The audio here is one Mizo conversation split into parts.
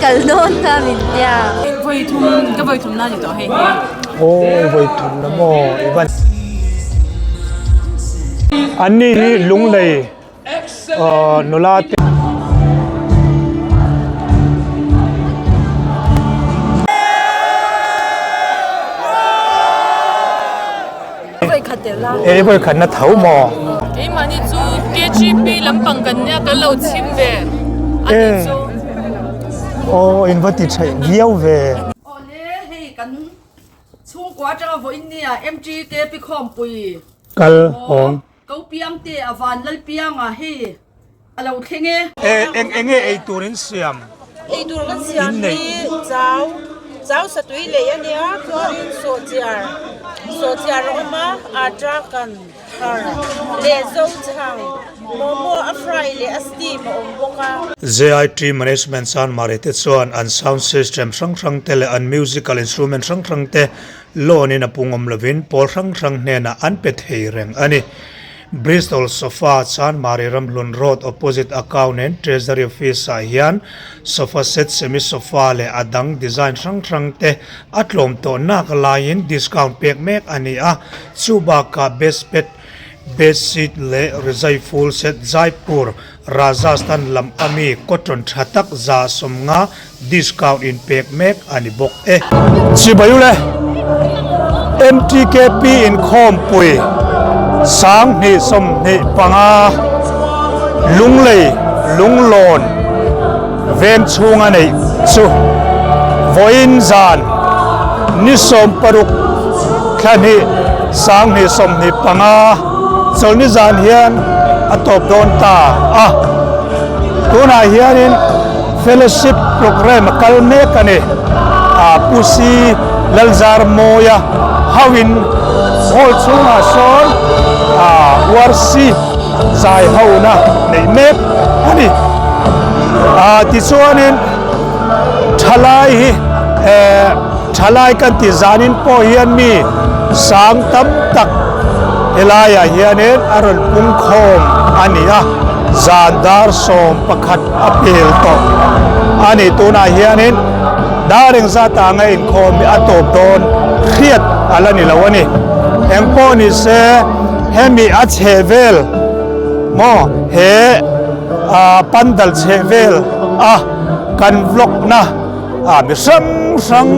kal dawn kha min tia. Vawi thum ka vawi thum na ni tawh hei hi. Aw vawi thum na maw i van. Anni hi lunglei nula te. E vawi khat na tho maw? Keimahni chu KGP lampang kan nia kan lo chhim ve a nih chu. Aw in va ti theih viau ve. Awle hei kan chhungkua atanga vawiin nia MTKP khawmpui kal awm. Ko piangte a van lal pianga hei a lo thleng e. E eng enge ei tur in siam? Ei tur kan siam hi chau chau satui lei a nia chuanin sawhchiar sawhchiar a awm a atra kan thar leh zo chhang momo a fry leh a steam a awm bawk a. JIT Management Chanmari te chuan an sound system hrang hrang te leh an musical instrument hrang hrang te loan in a pungawm lovin pawl hrang hrang hnenah an pe thei reng a ni. Bristol Sofa Chanmari Ramhlun Road opposite Account and Treasury Office ah hian sofa set, semi sofa leh a dang design hrang hrang te a tlawm tawh nak laiin discount pek mek a ni a, chu bakah best bed, bed sheet leh rizai full set Jaipur, Rajasthan lam ami cotton tha tak 150 discount in pek mek a ni bawk e. Chibai ule, MTKP inkhawmpui 2025 Lunglei Lunglawn veng chhunga neih chu vawiin zan ni 16 thla hnih 2025 chawlhni zan hian a tawp dawn ta a, tunah hianin. Fellowship programme a kal mek a ni. Pu C. Lalzarmawia hoin hall chhungah sawn worship zai hona neih mek a ni. Tichuanin thalai hi thalai kan tih zanin pawh hian mi sang tam tak helaiah hianin a rawn pungkhawm a ni a, zan dar 11. A pel tawh a ni. Tunah hianin dar engzat ah anga inkhawm hi a tawp dawn hriat a la ni lo a ni. Engpawh ni se hemi a chheh vel maw he pandal chheh vel a kan vlog na ah mi hrang hrang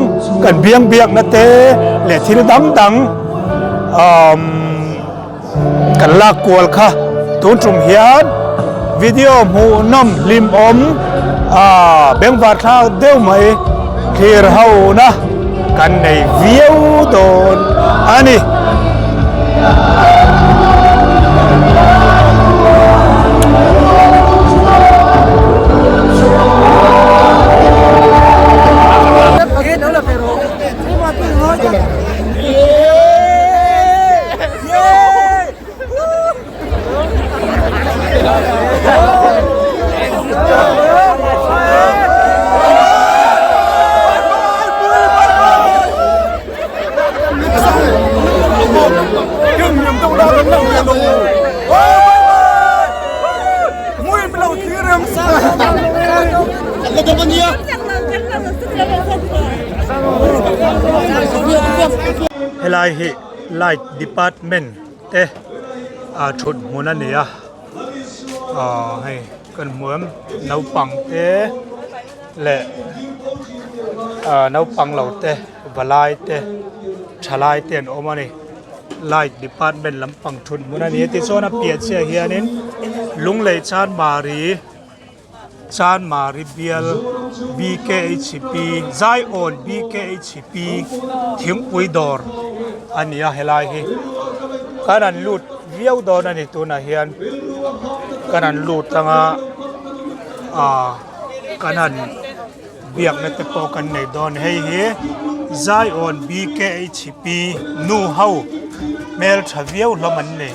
kan biang biakna te leh thil dang dang umm. Kan lak kual kha tun tum hian video hmuhnawm hlimawm bengvar thlak deuh mai thlir ho na kan nei viau dawn a ni. Helai hi light department te ah thut hmun a ni a ah hei kan hmu em naupang te leh ah naupang lo te valai te thalai te an awm a ni light department lampang thut hmun a ni a tichuan a piah chiah hianin lunglei chanmari Chanmari bial BKHP Zaiawn BKHP thingpui dawr a ni a helai hi kan han lut viau dawn a ni tunah hian kan han lut anga ah kan han biakna te pawh kan nei dawn hei hi Zaiawn BKHP nu ho hmeltha viau hlawm an ni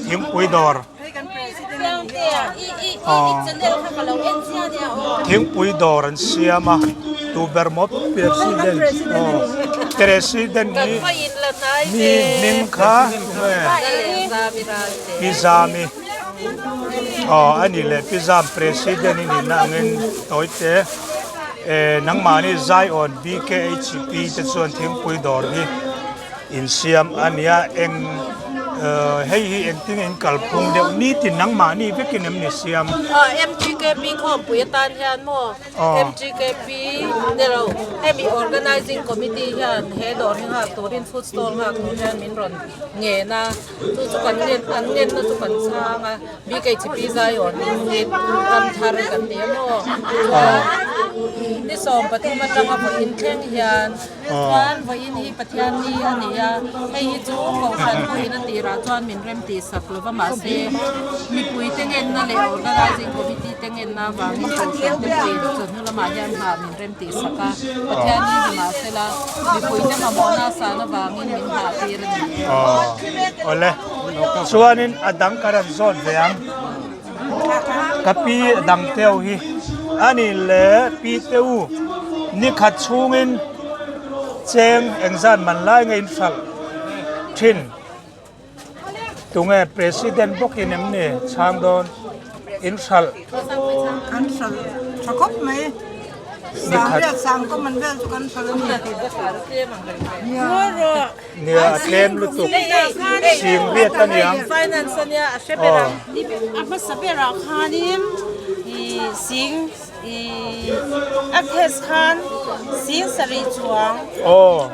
thingpui dawr. Thingpui dawr an siam a tu ber maw president aw president hi mi hming kha pi zami aw a ni leh pi zam president i nihna angin tawi te. Eh nangmahni Zion BKHP te chuan thingpui dawr hi insiam a nia eng hei hi engtin in kalphung deuh nitin nangmahni vekin em ni siam? MGKP khawmpui atan hian maw MGKP nilo hemi Organizing Committee hian he dawr hi nghak turin food stall nghak tur hian min rawn ngen a chu chu kan ngen an ngenna chu kan chhang a. BKHP Zion unit ram thar kan ni a maw? Chuan ni 13 atanga vawiin thleng hian chuan vawiin hi Pathian ni a ni a, hei hi chu Kohhran pawhin a tirah chuan min rem tih sak lo va mahse mipui te ngenna leh Organizing Committee te ngenna avangin Kohhran te pawhin chawhnu lamah hian hah min rem tih sak a, Pathian ni ni mahsela mipui te mamawhna san avangin min hah tir a ni. Awle. Chuanin a dang ka rawn zawt ve ang. Ka pi a dang teu hi a ni le pi te u ni khat chhungin cheng engzat man lai nge in hralh thin tunge president bawkin em ni chhang dawn in hralh. Kan hralh tha khawp mai. Sangriat sangkawm an vel chu kan hralh a ni. Nia a tlem lutuk sing riat a niang. Finance a nia a hre ber ang. A hmasa berah khanin ih sing ih a cash khan sing sarih chuang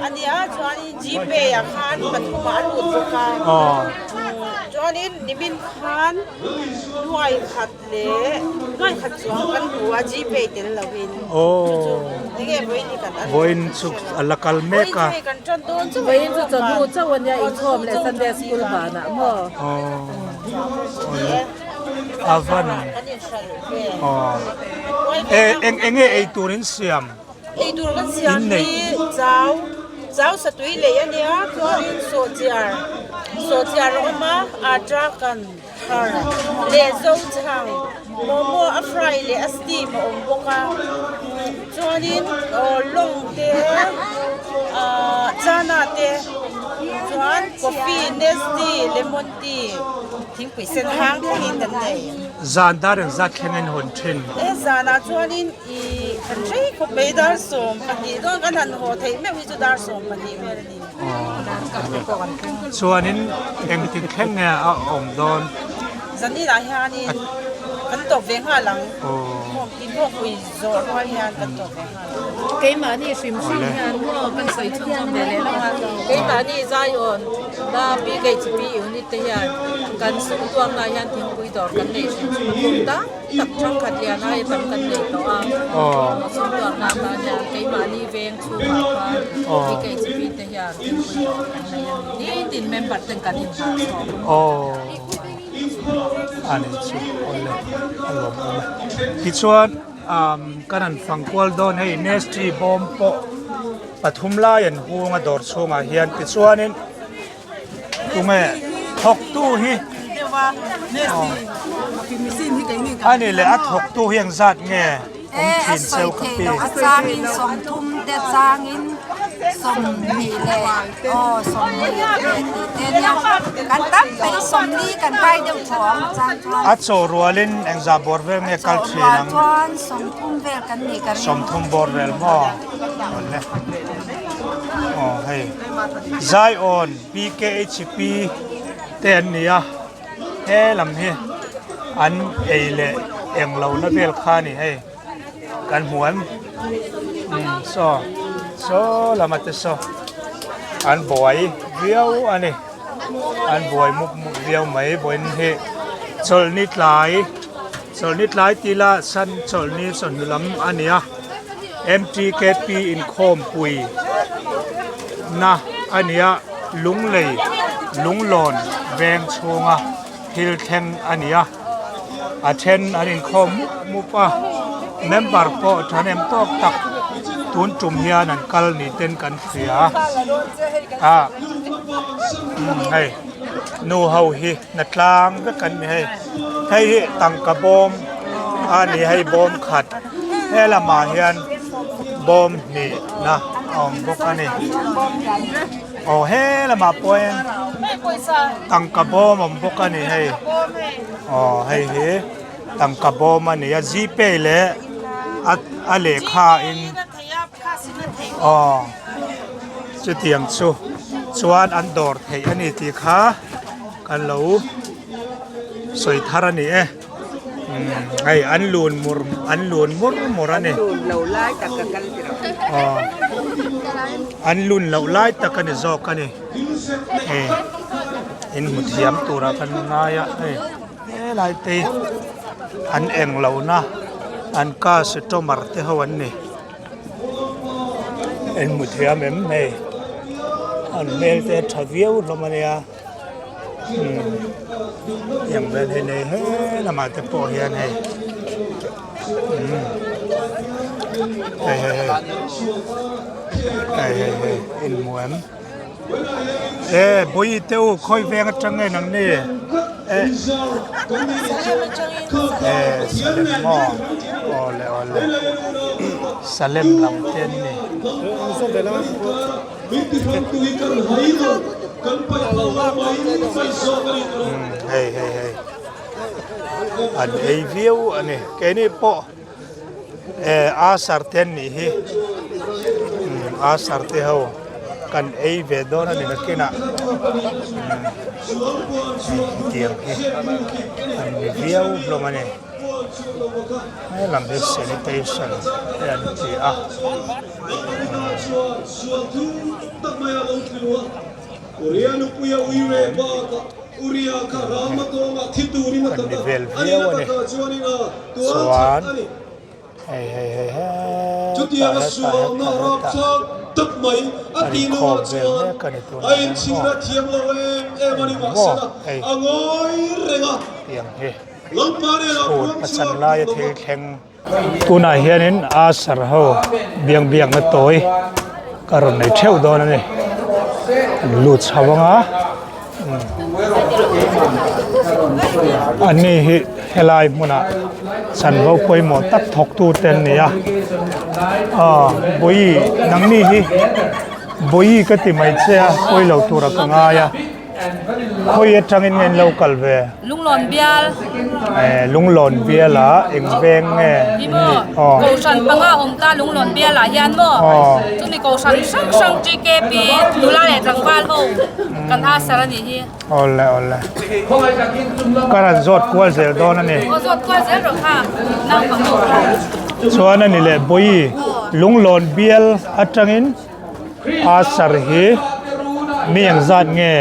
a nia chuanin gpay ah khan pathumah a lut bawk a chuanin nimin khan nuai khat leh nuai khat chuang kan hmu a gpay tel lovin chu chu enge vawiin hi kan vawiin chu a la kal mek a vawiin chu kan tan dawn chauh vawiin chu chawhnu chauh a nia inkhawm leh Sunday school banah maw a van eng enge ei tur in siam Eitur kan siam hi chau chau satui lei a nia chuanin sawhchiar sawhchiar a awm a atta kan thar leh zo chhang momo a fry leh a steam a awm bawk a chuanin lawng te ah chana te chuan coffee nestea lemon tea thingpui sen hang thlengin kan nei. Zan dar engzat thleng in hawn thin? E zanah chuanin Ih, kan hrei khawp mai dar 12 dawn kan han haw theih meuh hi chu dar 12 vel a ni. Chuanin engtik thleng nge a awm dawn? Zaninah hianin kan tawp ve nghal ang. Inkhawmpui zawh rual hian kan tawp ve nghal ang. Keimahni hrim hrim hian maw kan sawi chhunzawm ve leh lo a, keimahni Zion la PKHP unit te hian kan sum tuamna hian thingpui dawr kan nei hrim hrim a, kum tam tak thangkhat lian aia tam kan nei tawh a, sumtuakna atan hian keimahni veng chhungah khan PKHP te hian thingpui dawr kan nei a ni. Nitin member ten kan inhah chhawk. A ni chu awle a lawm awm e. Tichuan kan han fang kual dawn hei Nestle bawm pawh pathum lai an hung a dawr chhungah hian tichuanin Tunge thawktu hi a ni leh a thawktu hi engzat nge awm thin cheu ka pi. A changin 30 te changin 20 leh aw 20 leh tih te nia kan tam mai 40 kan kai deuh thaw ang a chang chuan. A chaw rualin engzah bawr vel nge kal thin ang? A chaw rual chuan 30 vel kan nih ka ring. 30 bawr vel maw? Awle aw hei. Zion PKHP te an ni a, he lam hi an ei leh eng lo na vel kha a ni hei kan hmu em umm saw saw lama te saw an buai viau a ni an buai mup mup viau mai vawiin hi chawlhni tlai chawlhni tlai tih lah san chawlhni chawhnu lam a ni a. MTKP inkhawmpui na a ni a, Lunglei Lunglawn veng chhunga thil thleng a ni a, a then an inkhawm mup mup a, member pawh thahnem tawk tak tun tum hian an kal ni ten kan hria a, umm hei nu ho hi hnatlang vek an ni hei, hei hi tangka bawm a ni hei bawm khat. He lamah hian bawm hnihna a awm bawk a ni. Aw he lamah pawh hian tangka bawm a awm bawk a ni hei. Aw hei hi tangka bawm a ni a gpay leh A a lehkha in aw chutiang chu chuan an dawr theih a ni tih kha kan lo sawi thar a ni e hei an lun mur an lun mur mur a ni aw an lun loh lai tak a ni zawk a ni hei in hmu thiam turah kan ngai a hei helai te an eng lohna an customer te ho an ni in hmu thiam em hei an hmel te a tha viau hlawm a nia. Tiang vel hi nei he lamah te pawh hian hei hei hei hei hei hei hei inhmu em e bawi te u khawi veng atang nge nang ni e e salem maw awle awle salem lam te an ni. Hei hei hei an ei viau a ni keini pawh eh asar te an nih hi asar te ho kan ei ve dawn a ni nakinah hetiang hi an ni viau hlawm a ni. He lam hi sanitation te an ti a. Kan ni vel viau a ni chuan hei hei hei hetah hetah hetah hetah an inkhawm vel mek a ni tunah hian maw maw hei tiang hi. Chhun a chan laia thil thleng. Tunah hianin Asar ho biang biakna tawi ka rawn nei theuh dawn a ni. An lut chho ang a. Anni hi helai hmunah chanvo pawimawh tak thawktu te an ni a. Aw Bawi nangni hi Bawi ka ti mai che a pawilo tura ka ngai a. Khawi atangin nge in lo kal ve? Lunglawn bial. Eh, Lunglawn bial ah eng veng nge in nih? Aw. Kohhran panga awm ta Lunglawn bial ah hian maw? Aw. Chumi kohhran hrang hrang TKP nula leh tlangval ho kan asar a nih hi. Awle awle. Ka rawn zawt kual zel dawn a ni. Aw zawt kual zel rawh kha naupang ho kha. Chuan a ni leh Bawi Lunglawn bial atangin Asar hi mi engzat nge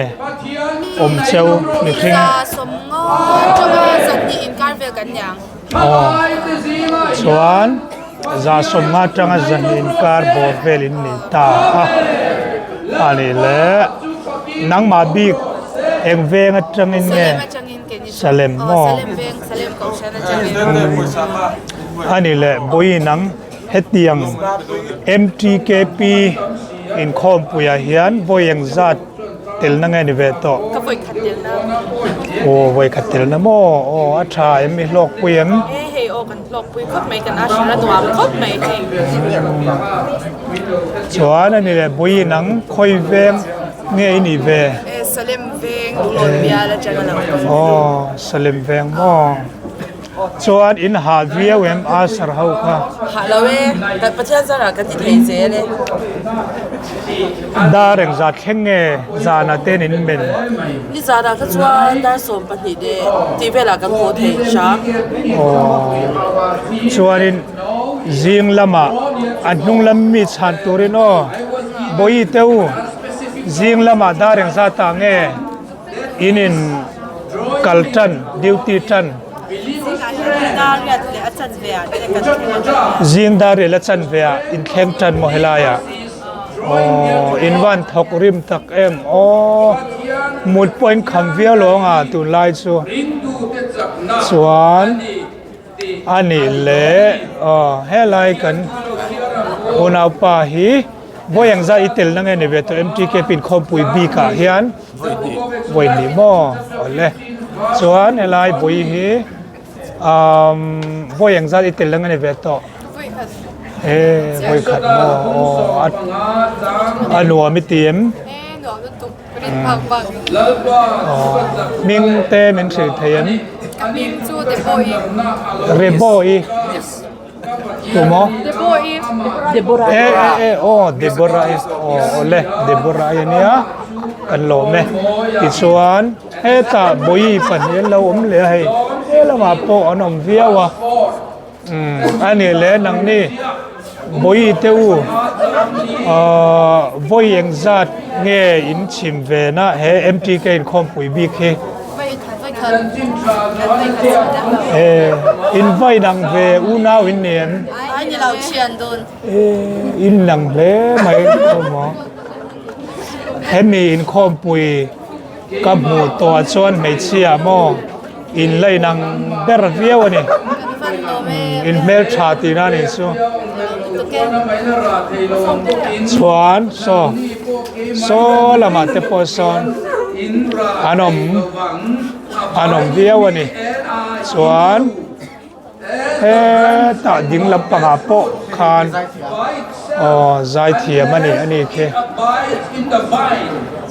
awm cheu mihring? Aw chuan 150 atanga 200 inkar bawr vel in ni ta a a nih leh nangmah bik eng veng atangin nge Salem maw? A nih leh Bawihi nang. Hetiang MTKP inkhawmpuiah hian vawi engzat telna nge ni ve tawh? Ka vawi khat telna. Aw vawi khat telna maw? Aw a tha em i hlawkpui em? E hei aw kan hlawkpui khawp mai kan ashra nuam khawp mai hei. Chuan a ni leh Bui nang khawi veng nge i nih ve? E Salem veng Lunglawn bial atang a lo kal. Aw Salem veng maw? Chuan in hah viau em Asher ho kha? Hah lo e, kan Pathian zarah kan ti thei zel e. Dar engzah thleng nge zanah ten in men? Ni zanah kha chuan dar 12 leh tih velah kan haw thei hram. Aw, chuanin zing lamah a hnung lam mi chhan turin aw Bawihi te u zing lamah dar engzah tah nge? In in kal tan, duty tan. Zing dar riat leh a chanve ah in thleng tan maw helai ah. Aww in van thawk rim tak em aww mut pawh in kham viau lo ang a tunlai chu chuan a nih leh aw helai kan unaupa hi vawi engzat i telna nge ni ve tawh MTKP inkhawmpui bik ah hian. Vawi hnih maw awle chuan helai bui hi umm vawi engzat i tel ang a ni ve tawh e vawi khat maw aw a nuam i ti em hming te min hrilh thei em Rebo i. Tumaw? Deborah E e e aw Deborah i aw awle Deborah i ania kan lawm e tichuan hetah bawi pahnih an lo awm leh a hei he lamah pawh an awm viau a umm a nih leh nangni bawi te u ahh vawi engzat nge in chhim ve na he MTK inkhawmpui bik hi. In va inang ve unau in ni em? Ai ni lo thian dun. In nang hle mai khawmaw. Hemi inkhawmpui ka hmuh tawh ah chuan hmeichhia maw in la inang ber viau a ni. In hmeltha tihna a nih chu. Chuan saw saw lamah te pawh sawn an awm an awm viau a ni chuan hetah ding lampangah pawh khan aw zaithiam a ni a ni khi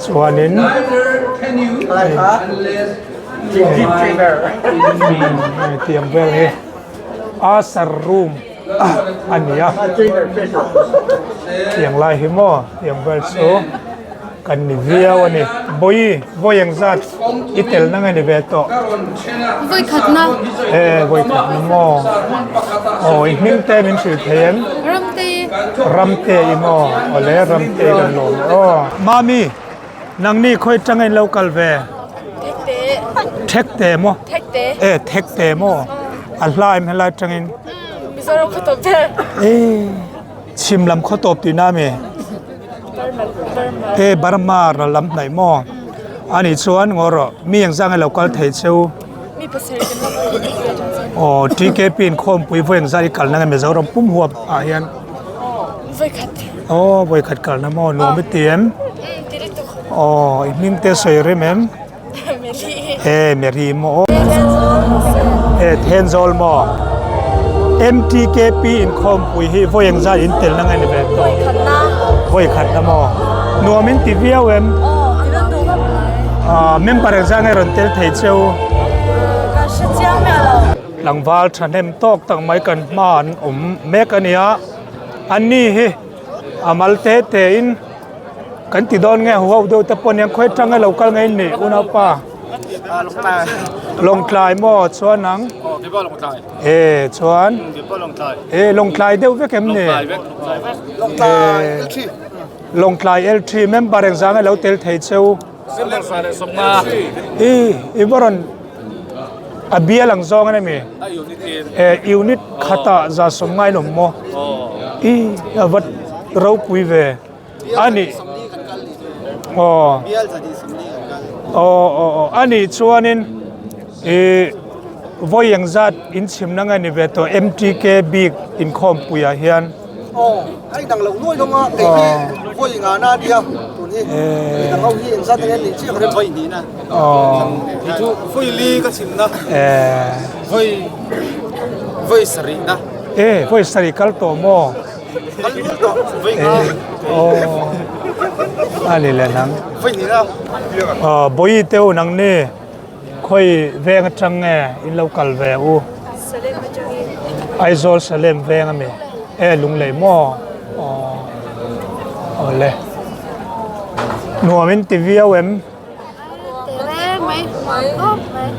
chuanin tiang vel hi asar room a ni a tiang lai hi maw tiang vel chu kan ni viau a ni bawi vawi eng zat i tel na nge ni ve tawh vawi khat na e vawi khat na maw aw i hming te min hrilh thei em Ramte Ramte i maw awle Ramte kan lawm e aw mami nangni khawi atanga in lo kal ve Thekte Thekte maw Thekte e Thekte maw a hla em helai atangin Mizoram khaw tawp ber e chhim lam khaw tawp tihna ami e Burma ral lam hnaih maw anih chuan ngaw rawh mi engzah nge lo kal thei cheu aw TKP inkhawmpui vawi engzah i kalna nge Mizoram pum huap ah hian aw vawikhat kalna maw nuam i ti em aw i hming te sawi rem em E Mary maw E Thenzawl maw MTKP inkhawmpui hi vawi engzat in tel na nge ni ve tawh vawi khat na maw nuam in ti viau em member engzat nge rawn tel thei cheu tlangval thahnem tawk tak mai kan hma an awm mek a nia anni hi a mal te te in. Kan ti dawn nge huho deuh te pawh aniang khawi atanga lo kal ngei ni unaupa Lawngtlai maw chuan ang e chuan e Lawngtlai deuh vek em ni Lawngtlai L3 member engzah nge lo tel thei cheu i i va rawn a bial ang zawng a ni mi e unit khatah za sawm ngai lawm maw i a va ropui ve ani aw aw aw ani chuanin i vawi engzat inchhimna nge ni ve tawh MTK bik inkhawmpuiah hian. Aw a in ang lo nuai hlawm a kei hi vawi nga na ania tun hi midang ho hi engzat nge nih chiah ka rin vawi hnih na kei chu vawi li ka chhim na vawi vawi sarih na e vawi sarih kal tawh maw kal nual tawh vawi nga aw ani le nang vawi hnih na aw bawi teu nang ni Khawi veng atang nge in lo kal ve u? Salem atangin. Aizawl Salem veng ami? E Lunglei maw? Aw awle. Nuam in ti viau em? Tel mai mai khawp mai.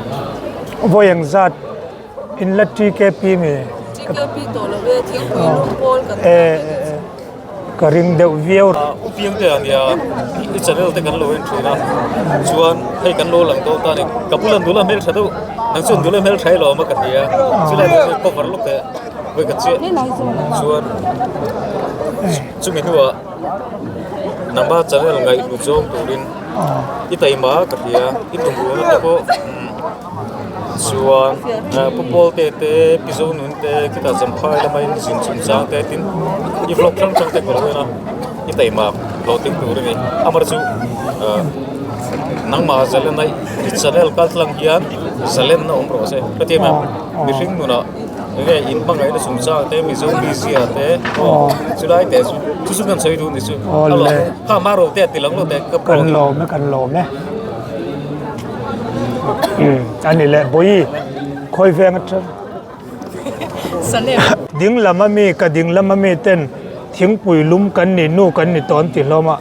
Vawi engzat in la TKP mi? TKP tawh lo e, thingpui lum pawl kan E e e. Ka ring deuh viau. U Piangte a nia, i channel te kan lo en thin a, chuan hei kan lo lang dawn ta a ni, ka bula nula hmeltha deuh, nang chuan nula hmeltha i lo awm a ka ti a, chulai te chu cover lawk teh vawi ka chiah, chuan chumi hnuah nangma channel ngaihhlut zawng turin i taima ka ti a, i tumruhna te pawh. Chuan Pu Pawlte te Pi Zonun te khitah Champhai lama in zin chung chang te tin i vlog hrang hrang te ka lo en a i taima hlawhtling tur a ni amaherawhchu ah nangmah zalen a i channel kal tlang hian zalen na awm rawh se ka ti em em mihring nunah enge in hmangaihna chung chang te Mizo mizia te chulai te chu chu chu kan sawi duh ni chu kha hma ro te a ti lang lo te ka kan lawm e kan lawm e. Ani leh Bawi khawi veng atang. Salem. Ding lam ami ka ding lam ami ten thingpui lum kan ni nu kan ni tawn ti hlawm a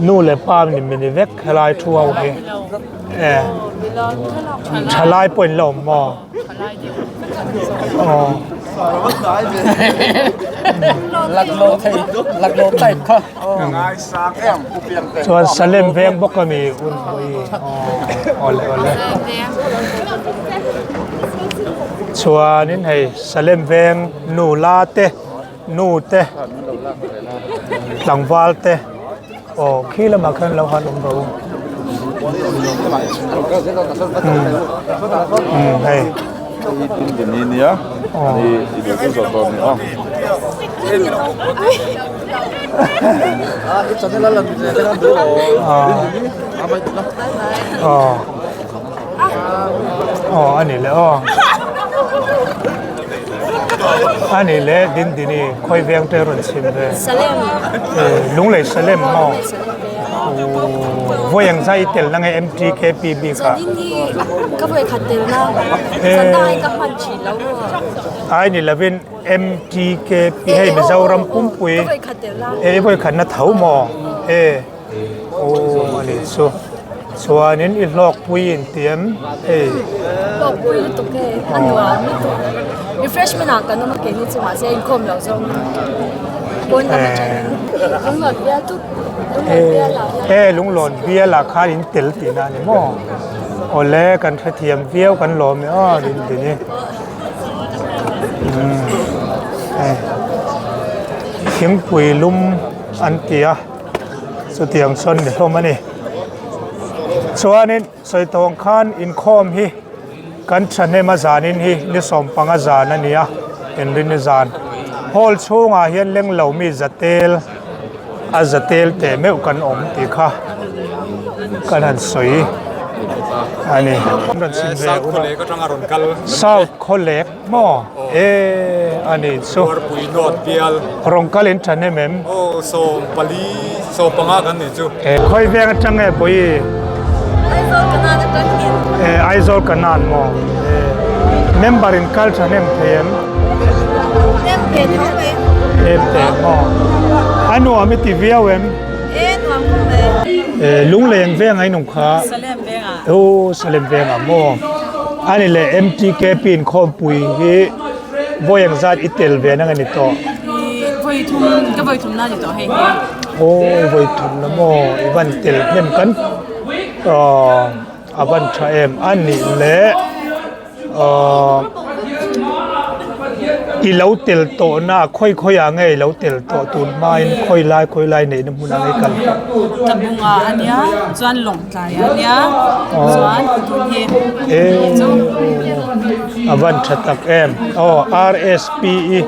nu leh pa ni mi ni vek helai thu ho hi e thalai pawh in la awm maw aw. Chuan Salem veng bawk ami un pawh hi aw awle awle chuanin hei Salem veng nula te nu te tlangval te aw khi lamah khan lo han awm ro umm hei. Aw aw a ni leh aw a ni leh Dindini khawi veng te rawn chhim ve Lunglei Salem maw vawi ang zai tel na nge MTKP bik ah ai ni lovin MTKP hei Mizoram pumpui e vawi khatna tho maw e aw a ni chu chuanin i hlawkpui in ti em hei hlawkpui lutuk hei a nuam lutuk refreshment ah kan awm a keini chu mahse inkhawm loh zawng pawn lam atangin lunglawn bial chu lunglawn bial ah hian e lunglawn bial ah khan in tel tihna a ni maw awle kan hrethiam viau kan lawm e aw dindini. Thingpui lum an ti a chutiang chuan ni hlawm a ni chuanin sawi tawng khan inkhawm hi kan thahnem a zanin hi ni sawmpanga zan a ni a inrin zan hall chhungah hian leng lo mi zatel a zatel teh meuh kan awm tih kha kan han sawi a ni. South Khawlek maw e a ni chu rawn kal in thahnem em? Khawi veng atang nge Bawi? Aizawl Kanan maw member in kal thahnem thei em? Em teh maw a nuam i ti viau em? Lungleng veng a inawm kha aw Salem vengah maw a ni leh MTKP inkhawmpui hi vawi ang zat i tel ve na nge ni tawh? Aw vawi thum na maw i van tel hnem kan aw a van tha em a nih leh. I lo tel tawh na khawi khawi ah nge i lo tel tawh tun hmain khawi lai khawi lai neihna hmun ah nge i kal tawh. Tlabunga a nia chuan Lawngtlai a nia chuan tun hi chu. A van tha tak em aw RSPE.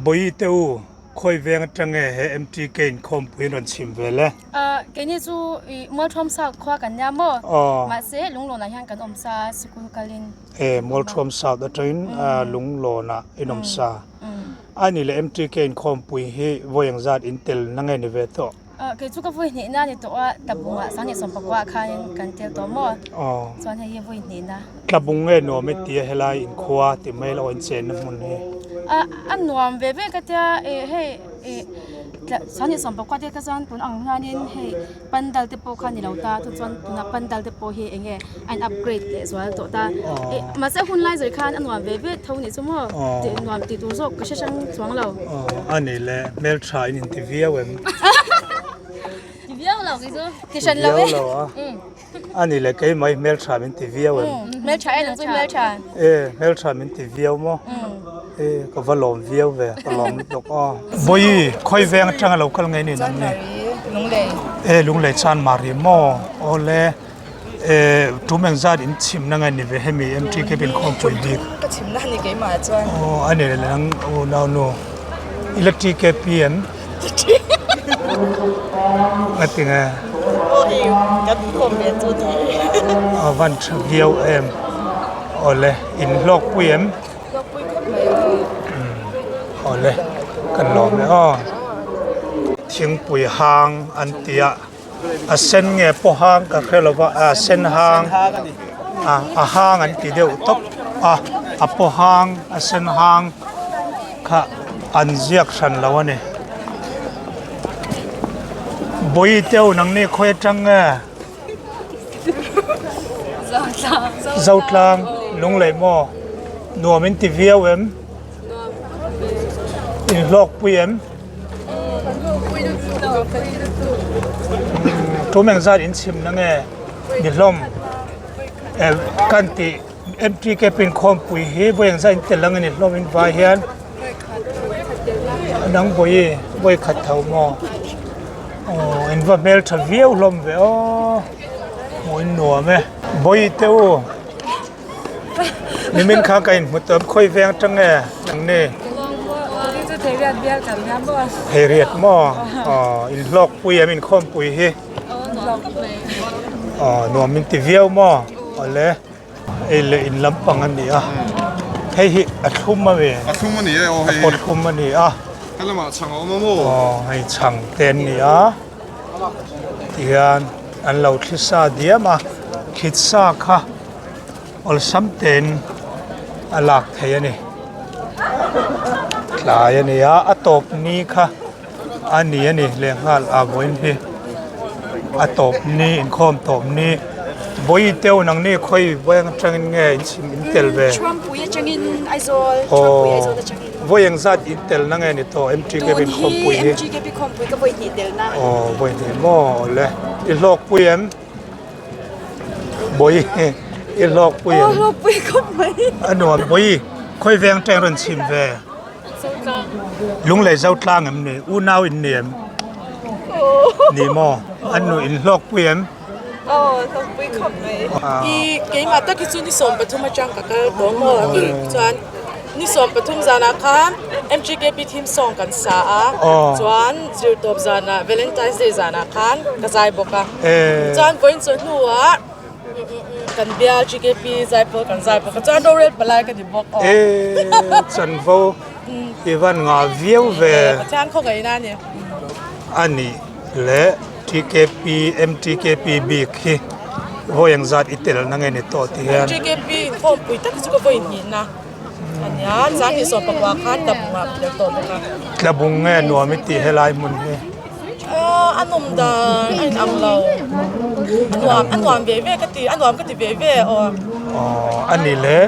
Bawihi te u, khawi veng atang nge he MTK inkhawmpui in rawn chhim vel e? Keini chu i Mualthuam South khua kan nia maw? Mahse Lunglawnah hian kan awm sa a, sikul kalin. E, Mualthuam South atangin Lunglawnah in awm sa. A ni leh MTK inkhawmpui hi vawi engzat in tel na nge ni ve tawh? Kei chu ka vawi hnihna ni tawh a, Tlabungah Sanghnih sawmpakua khanin kan tel tawh maw? Chuan hei hi vawi hnihna. Tlabung nge nuam i tia helai inkhua ti mai lo in chenna hmun hi? A nuam ve ve ka tia, hei Sanghnih sawmpakua te kha chuan tun ang hianin hei pandal te pawh kha ni lo ta, chu chuan tuna pandal te pawh hi eng nge a in upgrade leh zual tawh ta. Mahse hun lai zawih khan a nuam ve ve tho nih chu maw? Tih nuam tih tur zawk ka hre hrang chuang lo. A ni le, hmeltha in inti viau em? Ti viau lo kei chu, ti hran lo e. Ti viau lo a. A ni le, keimah hi hmeltha min ti viau em? Hmeltha e, nang chu hmeltha. E, hmeltha min ti viau maw? E, ka va lawm viau ve, ka lawm lutuk aw. Bawihi, khawi veng atanga lo kal ngei ni nang ni? Lunglei. E, Lunglei chan mah rih maw? Awle, e, tum engzat in chhimna nge ni ve hemi MTK inkhawmpui bik? Ka chhimna a ni keimah chuan. Aw, a ni le nang unaunu, i la TKP em? Nga tinge? Aw hei kan inkhawm ve chu ni. A van tha viau em? Awle, in hlawkpui em? Hlawkpui khawp mai aw. Awle, kan lawm e aw. Thingpui hang an ti a, a sen nge pawh hang ka hre lo va, a sen hang a hang an ti deuh tawp a, a pawh hang a sen hang kha an ziak hran lo a ni. Bawihi te u nangni khawi atang nge? Zotlang Lunglei maw? Nuam in ti viau em? In hlawkpui em? Tum engzat in chhim na nge ni hlawm? Kan tih MTK pinkhawmpui hi vawi engzat in tel ang a ni hlawm in vai hian nang vawi vawi khat tho maw? Aw in va hmel tha viau hlawm ve aw hmuh in nuam e vawi te u nimin kha ka inhmu tawp khawi veng atang nge ang ni Theiriat maw aw in hlawk pui em inkhawmpui hi aw nuam min ti viau maw awle Hei leh in lampang a ni a, hei hi a thlum a mi? A thlum a ni e aw hei. A pawt thlum a ni a. He lamah chhang a awm a maw? Aw hei chhang te an ni a, tihian an lo thli sa diam a, thlit sa kha awlsam tein a lak theih a ni. Tlai a ni a, a tawp ni kha a ni a ni lehnghal a vawiin hi a tawp ni inkhawm tawp ni vawi teu nang ni khawi vawi atangin nge in chhim in tel ve Thuampui atangin Aizawl Thuampui Aizawl atangin vawi engzat in tel na nge ni tawh MTKP inkhawmpui hi MTKP khawmpui ka vawi hnih tel na aw vawi hnih maw le i hlawkpui em vawi i hlawkpui em aw hlawkpui khawp mai a nuam vawi khawi veng teng rawn chhim ve. Lunglei zo tlang em ni? Unau in ni em? Ni maw? An nu in hlawkpui em? Aw, hlawkpui khawp mai. I keimah tak hi chu ni 13 atang ka kal tawh maw? Chuan ni 13 zanah khan MGKP theme song kan sa a, chuan zirtawp zanah Valentine's Day zanah khan ka zai bawk a. Chuan vawiin chawhnuah Kan bial GKP zaipawl kan zai bawk a chuan rorel palai ka ni bawk aw. E chanvo i van ngah viau ve. Pathian khaw ngaihna a ni. A nih leh TKP MTKP bik hi vawi engzat i tel na nge ni tawh ti hian. MTKP inkhawmpui tak hi chu ka vawi hnihna a nia Sanghnih sawmpakua khan Tlabungah ka tel tawh bawk a. Tlabung nge nuam i tih helai hmun hi. A nawm dan a inang lo a nuam a nuam ve ve ka ti a nuam ka ti ve ve aw. Aw a ni le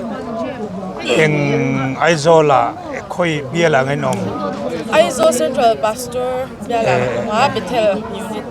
eng Aizawl ah khawi bial ah nge in awm? Aizawl Central Pastor bial ah ka awm a Bethel unit.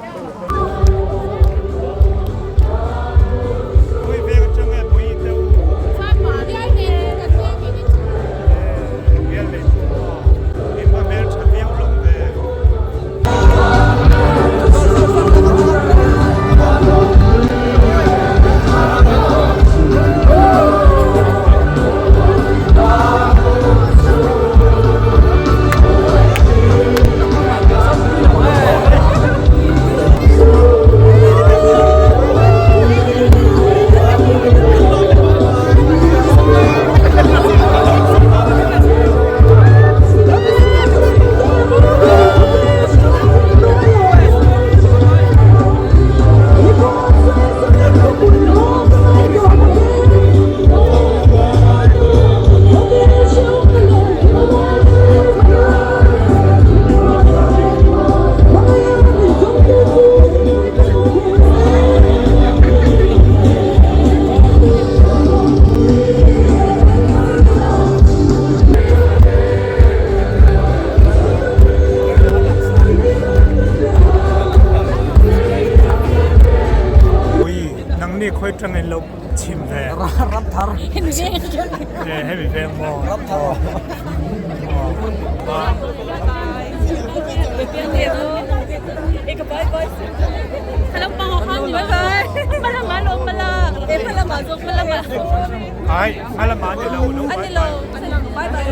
Khawi tang in lo chim ve. Ram thar. Hemi veng. Hemi veng maw. Ram thar. Ai, hmalama ni lo lo. Ani lo. Bye bye.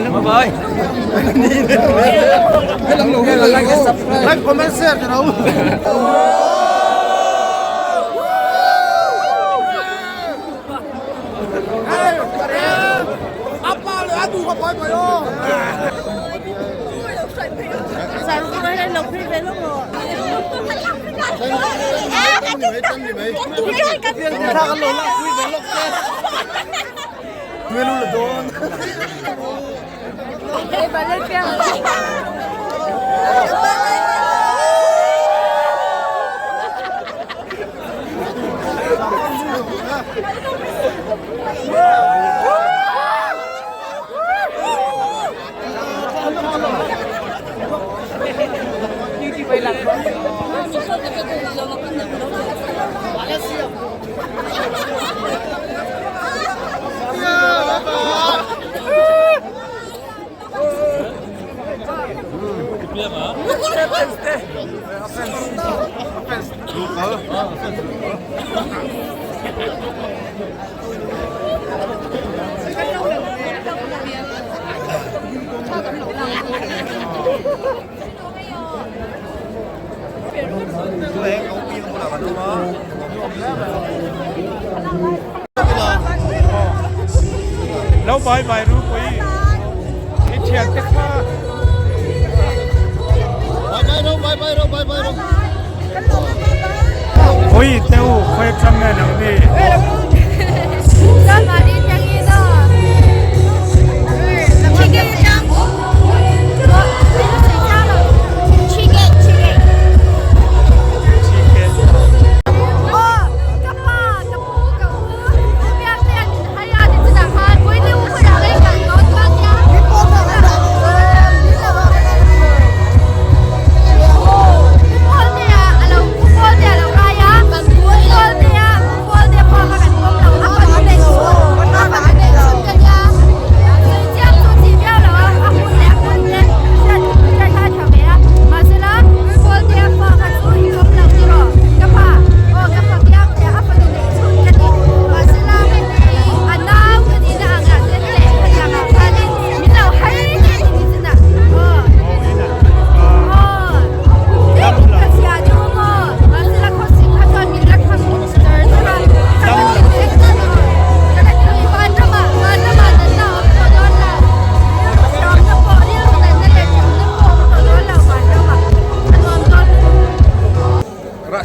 Bye bye. Like comment share cho nó. Lo bye bye ru pui. I thian te kha. Bye bye ro bye bye ro bye bye ro. Pui te u khawi tang nge nang ni.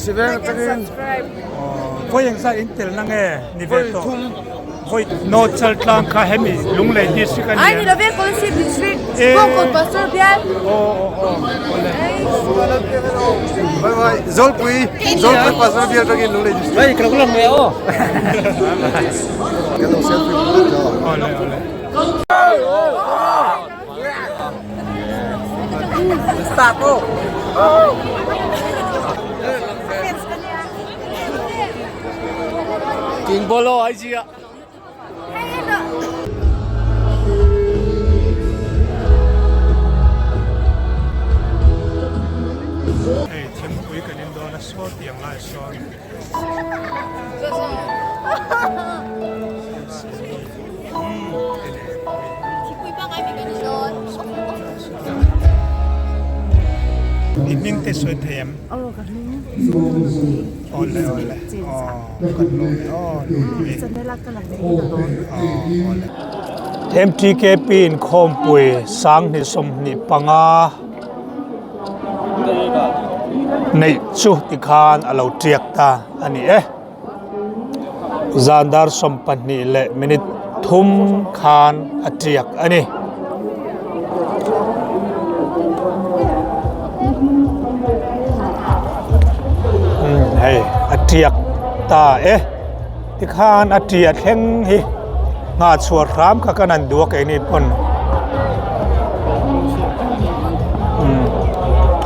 Rahsi veng atangin. Vawi engzat in tel na nge ni ve tawh? Vawi North Chaltlang kha hemi Lunglei district a ni em? Ai ni lo ve Kolasib district Bawngkawn pastor bial. Aw aw aw awle. Bye bye Zawlpui Zawlpui pastor bial atangin Lunglei district. Hei ka lo lang ve aw. Kan lo selfie pui vek tawh. Awle awle. King bolo ai chi a. Hei thingpui kan in dawn a saw tiang lai sawn. I hming te sawi thei em? Aw ka hming. Awle awle aw kan lawm e aw Nunui. Channel a ka lang thei ka lawm. Aw awle. MTKP inkhawmpui 2025 neih chu tikhan a lo tiak ta a ni e. Zan dar 12 leh minute thum khan a tiak a ni. Hei a tiak ta e. Tikhan a tia thleng hi nghah chhuah hram kha kan han duh a keini pawn.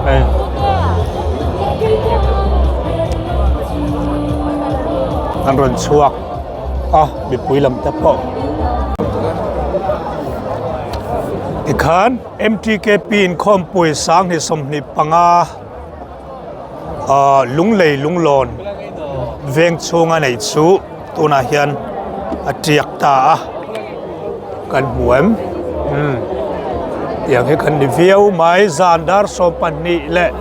Hei. An rawn chhuak a mipui lam te pawh. Tikhan MTKP inkhawmpui 2025 ahh Lunglei Lunglawn veng chhunga nei chu tunah hian a tiak ta a kan hmu em umm tiang hi kan ni viau mai zan dar 12 leh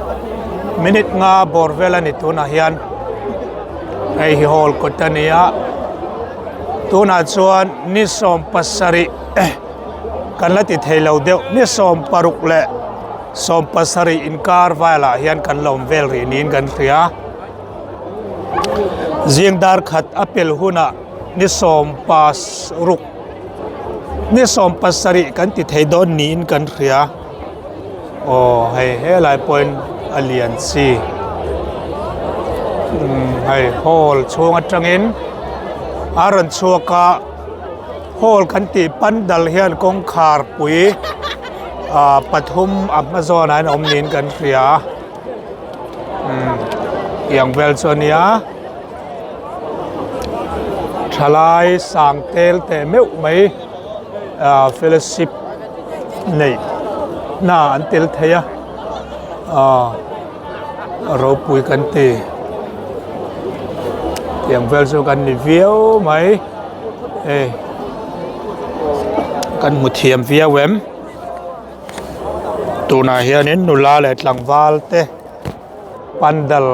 minute nga bawr vel a ni tunah hian hei hi hall kawt a ni a tunah chuan ni 17 kan la ti thei lo deuh ni 16 leh 17 inkar velah hian kan lawm vel rih niin kan hria. Zing dar khat a pel hunah ni sawm pas ruk ni sawm pasarih kan ti thei dawn niin kan hria aw hei helai pawhin a lian chi umm hei hall chhung atangin a rawn chhuak a hall kan tih pandal hian kawngkhar pui ah pathum a hma zawnah hian a awm niin kan hria. Umm tiang vel chu a nia thalai sang tel teh meuh mai ah fellowship neih na an tel thei a ah ropui kan ti tiang vel chu kan ni viau mai hei kan hmu thiam viau em. Tunah hianin nula leh tlangval te pandal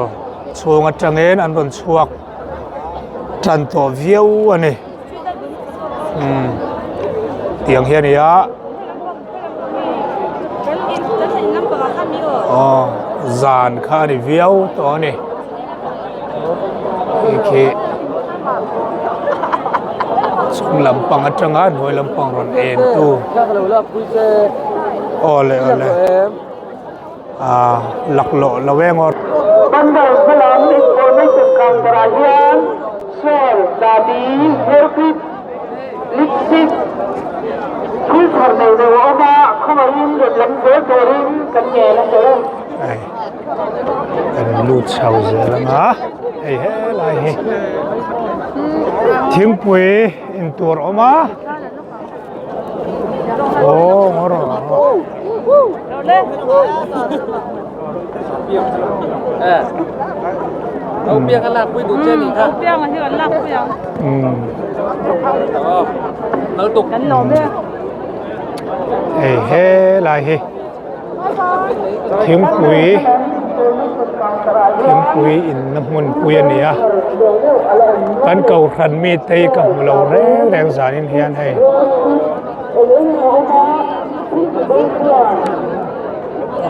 chhung atangin an rawn chhuak tan tawh viau a ni umm tiang hi a ni a aw zan kha a ni viau tawh a ni hei khi chung lampang atanga hnuai lampang rawn en tu awle awle ah laklawh lo eng aw. Bandar hmalam information counter ah hian shawl, chahbi, hair clip, lipstick thil thar nei deuh a awm a, khawngaihin rawn lam zel turin kan ngen a che. Kan lut chho zel anga hei helai hi thingpui in tur a awm a aw ngaw rawh hei helai hi. Thingpui thingpui inna hmunpui a ni a kan kohhran mite hi ka hmu lo reng reng zanin hian hei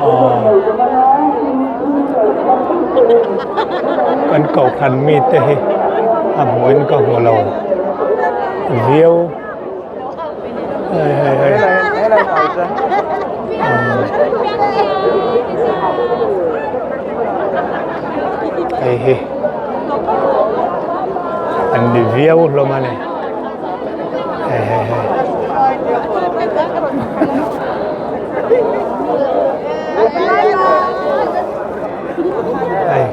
aw. Kan kohhran mite hi a hmuhin ka hmu lo viau. Hei hei hei. Hei hi an ni viau hlawm a ni. Hei hei hei. Hei.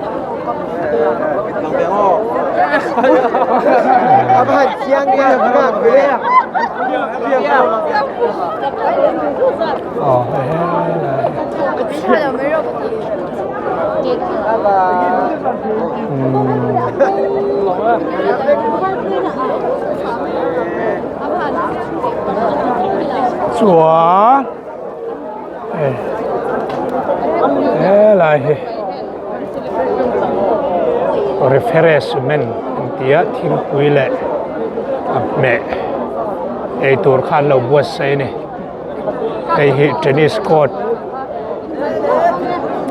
Aw hei hei. Chuan hei helai hi refreshment an ti a thingpui leh a hmeh eitur kha an lo buatsaih a ni. Hei hi tennis court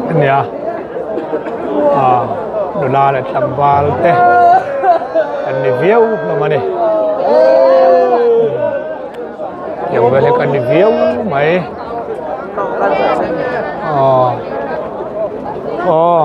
a ni a ah nula leh tlangval te an ni viau hlawm a ni tiang vel hi kan ni viau mai aw aw.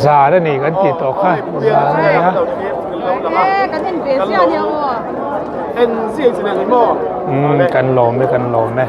Zan a ni kan tih tawh kha zan a ni a. Umm kan lawm e kan lawm e.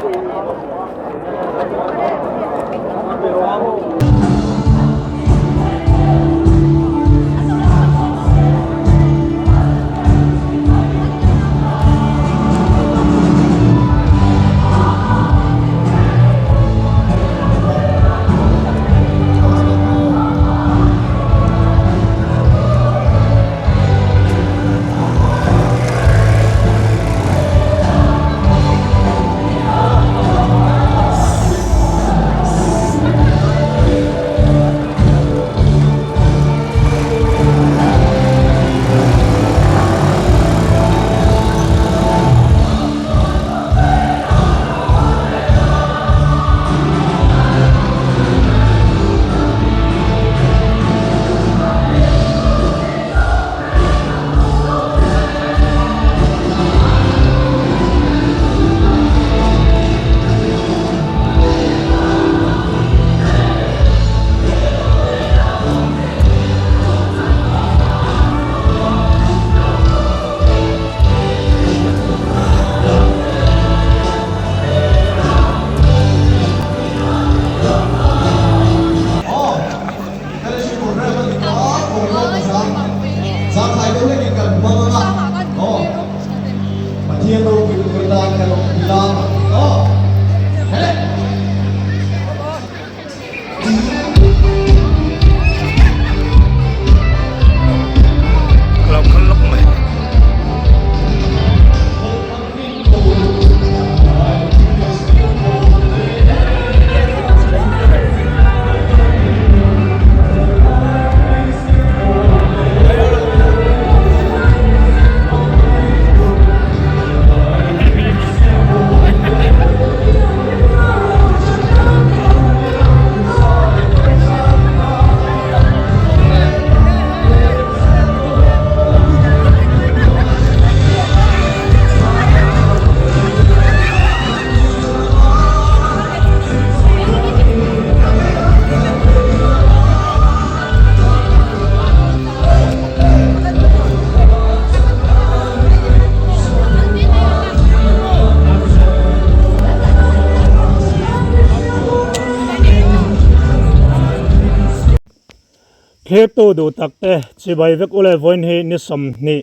Thlirtu duh tak te chibai vek ule vawiin hi ni 20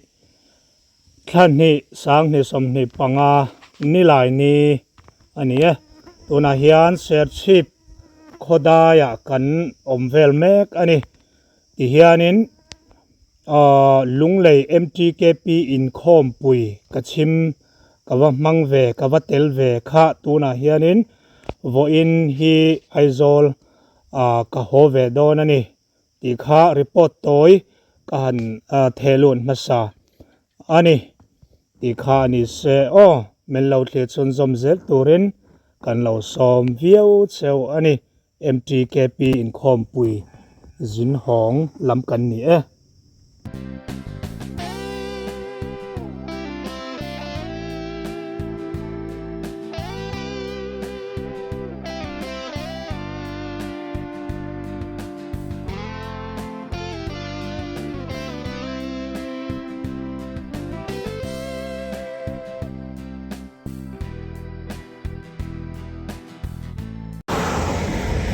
thla hnih 20 25 nilai ni a ni e. Tunah hian Serchhip khawdaiah kan awm vel mek a ni. Tihianin aaa Lunglei MTKP inkhawmpui ka chhim ka va hmang ve ka va tel ve kha tunah hianin vawiin hi Aizawl ah ka haw ve dawn a ni tih kha report tawi ka han theh lut hmasa a ni tih kha a ni se aw min lo thlir chhunzawm zel turin kan lo sawm viau cheu a ni MTKP inkhawmpui zin hawng lam kan ni e.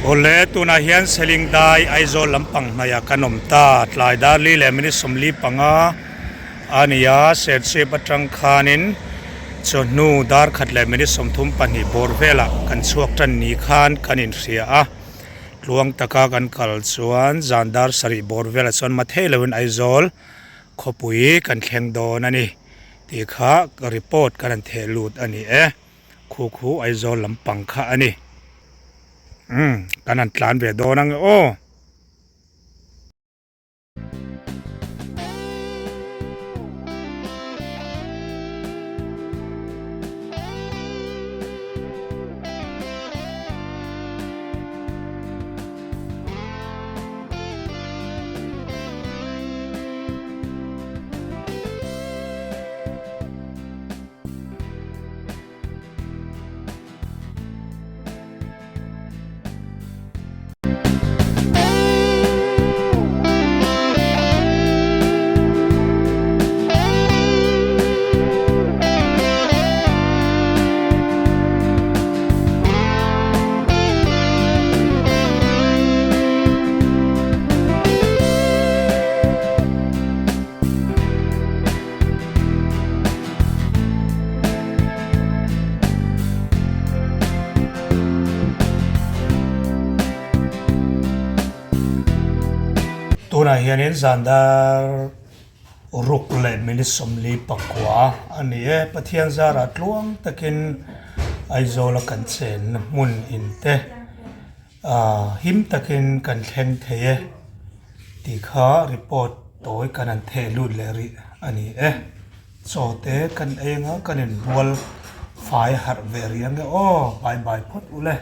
Awle tunah hian Seling dai Aizawl lampang hnaihah kan awm ta tlai dar li leh minute 45 a ni a Serchhip atang khanin chawhnu dar khat leh minute 32 bawr velah kan chhuak tan ni khan kan inhria a tluang taka kan kal chuan zan dar sarih bawr velah chuan mathei loin Aizawl khawpui kan thleng dawn a ni tih kha report kan han theh lut a ni e. Khu khu Aizawl lampang kha a ni. Umm kan han tlan ve dawn ang e aw. Tunah hianin zan dar ruk leh minute 49 a ni e. Pathian zarah tluang takin Aizawla kan chenna hmun in te ah him takin kan thleng thei e tih kha report tawi kan han theh lut leh rih a ni e. Chaw te kan ei anga kan inbual fai harh ve rih ange aw bye bye phawt ule.